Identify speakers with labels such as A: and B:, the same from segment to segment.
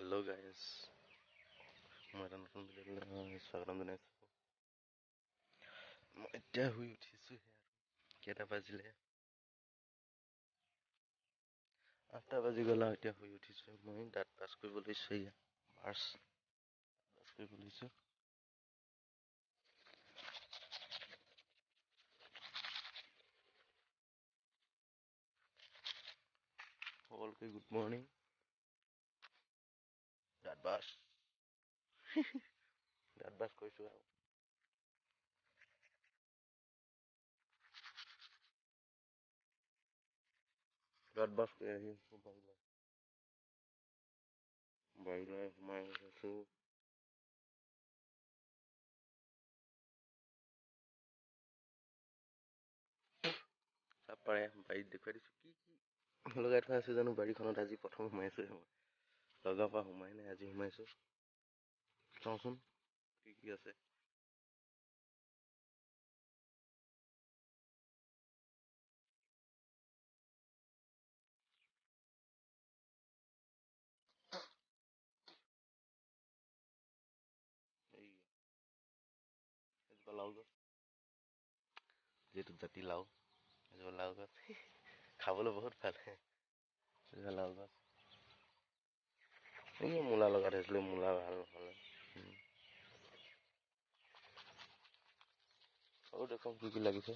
A: Hello' guys, মই এটা নতুন ভিডিঅ'লৈ স্বাগতম জনাইছোঁ। মই এতিয়া শুই উঠিছোঁহে আৰু কেইটা বাজিলে, 8টা বাজি গ'ল আৰু এতিয়া শুই উঠিছোঁ। মই দাঁত ব্ৰাছ কৰিব লৈছোঁ, এয়া ব্ৰাছ কৰিব লৈছোঁ। সকলোকে গুড মৰ্ণিং। দাঁত ব্ৰাছ কৰিছোঁ আৰু দাঁত ব্ৰাছ কৰি আহি বাৰীলৈ সোমাই আছোঁ। চাব পাৰে বাৰীত দেখুৱাই দিছোঁ কি কি লগাই থোৱা আছে জানো বাৰীখনত। আজি প্ৰথম সোমাইছোঁ, মই লগাৰ পৰা সোমাই নাই, আজি সোমাইছোঁ। চাওঁচোন কি কি আছে। এজোপা লাও গছ, যিহেতু জাতি লাও, এজোপা লাও গছ খাবলৈ বহুত ভাল। এজোপা লাও গছ, এই মূলা লগাই থৈছিলোঁ, মূলা ভাল নহ'লে। আৰু দেখোন কি কি লাগিছে,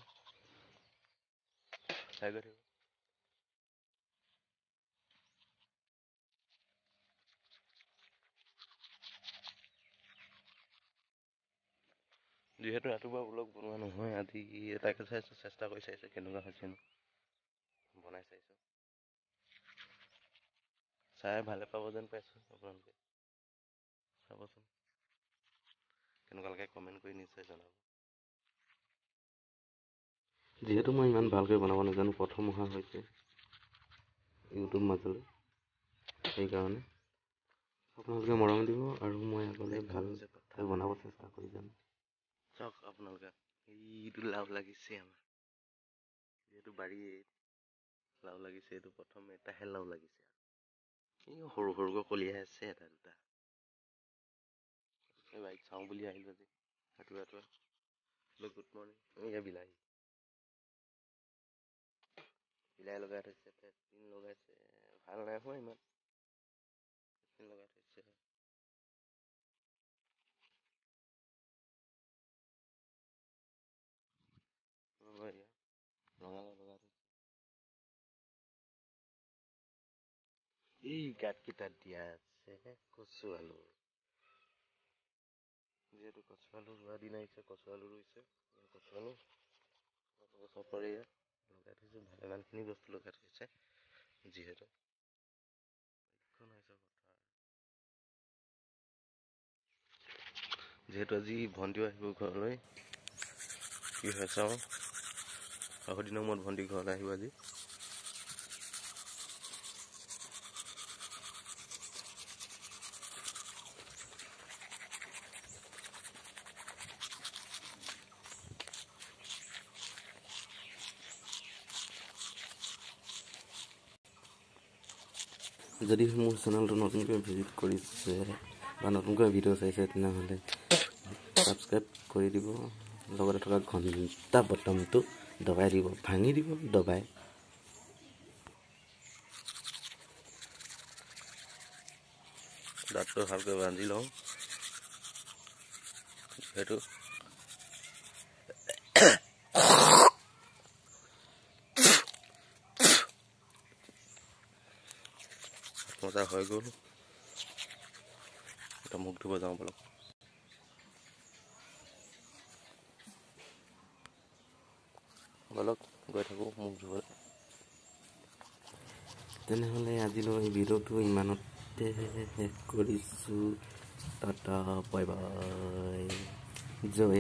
A: চাই গৈ থাকিব। যিহেতু ৰাতিপুৱা ব্লগ বনোৱা নহয়, আজি এটাকে চাইছোঁ, চেষ্টা কৰি চাইছোঁ কেনেকুৱা হৈছেনো, বনাই চাইছোঁ। চাই ভালে পাব যেন পাইছোঁ, আপোনালোকে চাবচোন কেনেকুৱা লাগে, কমেণ্ট কৰি নিশ্চয় জনাব। যিহেতু মই ইমান ভালকৈ বনাব নাজানো, প্ৰথম অহা হৈছে ইউটিউব মাজলৈ, সেইকাৰণে আপোনালোকে মৰম দিব আৰু মই আগলৈ ভালকৈ বনাব চেষ্টা কৰি যাম। চাওক আপোনালোকে, এইটো লাও লাগিছে আমাৰ, যিহেতু বাৰীত লাও লাগিছে। এইটো প্ৰথম এটাহে লাও লাগিছে আৰু এই সৰু সৰুকৈ কলিয়াই আছে এটা দুটা। এই বাৰীত চাওঁ বুলি আহিলোঁ আজি ৰাতিপুৱা ৰাতিপুৱা। Good morning. এয়া বিলাহী, বিলাহী লগাই থৈছে, ফেচবিন লগাইছে, ভাল নাই হোৱা ইমান, ফেচবিন লগাই থৈছে। ৰঙালাও লগাই থৈছে। এই গাঁতকেইটাত দিয়া আছে কচু আলু, যিহেতু কচু আলু ৰোৱা দিন আহিছে, কচু আলু ৰুইছে। কচু আলু চপৰে লগাই থৈছে, ভালেমানখিনি বস্তু লগাই থৈছে। যিহেতু এইখন হৈছে পথাৰ, যিহেতু আজি ভণ্টিও আহিব ঘৰলৈ, কি হয় চাওঁ। বহু দিনৰ মূৰত ভণ্টি ঘৰলৈ আহিব আজি। যদি মোৰ চেনেলটো নতুনকৈ ভিজিট কৰিছে বা নতুনকৈ ভিডিঅ' চাইছে, তেনেহ'লে ছাবস্ক্ৰাইব কৰি দিব, লগতে থকা ঘণ্টা বটমটো দবাই দিব, ভাঙি দিব দবাই। দাঁতটো ভালকৈ বান্ধি লওঁ, সেইটো মজা হৈ গ'ল। এতিয়া মুখ ধুব যাওঁ বলক। বলক গৈ থাকোঁ মুখ ধুবলৈ। তেনেহ'লে আজিলৈ এই ভিডিঅ'টো ইমানতে শেষ কৰিছোঁ। টাটা, বাই বাই, জয়।